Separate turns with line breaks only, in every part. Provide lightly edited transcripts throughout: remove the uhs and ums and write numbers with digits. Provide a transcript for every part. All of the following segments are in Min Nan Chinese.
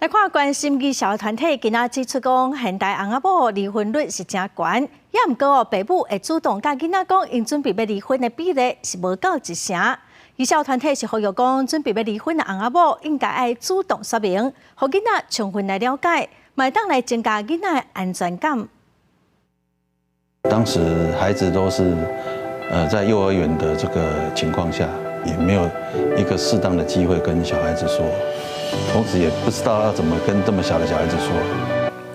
來看關心兒少團體今仔指出講，現代翁仔某離婚率是誠懸，也毋過哦，爸母會主動佮囡仔講，𪜶準備欲離婚的比例是無夠一成。兒少團體是呼籲講，準備欲離婚的翁仔某應該愛主動說明，予囡仔充分來了解，嘛會當來增加囡仔的安全感。
當時孩子都是在幼兒園的這個情況下，也沒有一個適當的機會跟小孩子說。同時也不知道要怎麼跟這麼小的小孩子說。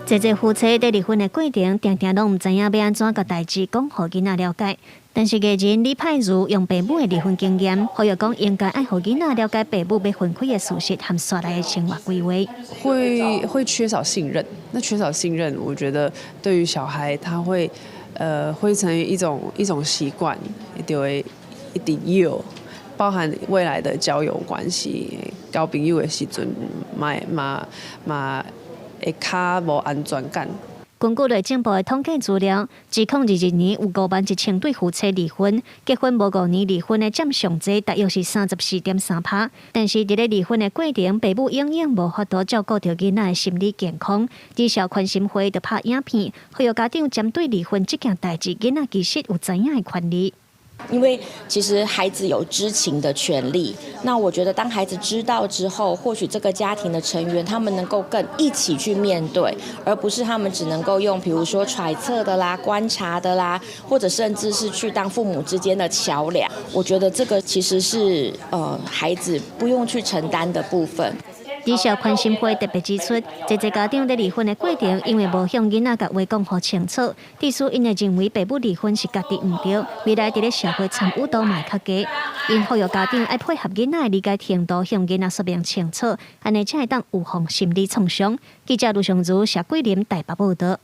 濟濟夫妻佇離婚的過程，定定攏毋知影欲按怎共代誌講予囡仔了解。但是藝人李派如用爸母的離婚經驗，呼籲講應該愛予囡仔了解爸母欲分開的事實和紲來的生活規劃。
會缺少信任，那缺少信任，我覺得對於小孩，他會成為一種習慣，就會一定有。包含未來的交友關係，交朋友的時陣，嘛嘛嘛會較無安全感。
根據內政部的統計資料，2022年有51,000對夫妻離婚，結婚無5年離婚的佔上濟，大約是34.3%。但是佇咧離婚的過程，爸母永遠無法度照顧著囡仔的心理健康。兒少關心會就拍影片，呼籲家長針對離婚這件代誌，囡仔其實有知影的權利。
因為其實孩子有知情的權利，那我覺得當孩子知道之後，或許這個家庭的成員他們能夠更一起去面對，而不是他們只能夠用，比如說揣測的啦、觀察的啦，或者甚至是去當父母之間的橋樑。我覺得這個其實是孩子不用去承擔的部分。
兒少關心會特別指出，濟濟家長佇離婚的過程，因為無向囡仔共話講予清楚，致使𪜶會認為爸母離婚是家己毋對，未來佇咧社會參與度嘛會較低。𪜶呼籲家長愛配合囡仔的理解程度，向囡仔說明清楚，按呢才會當預防心理創傷。記者盧尚如、謝桂林台北報道。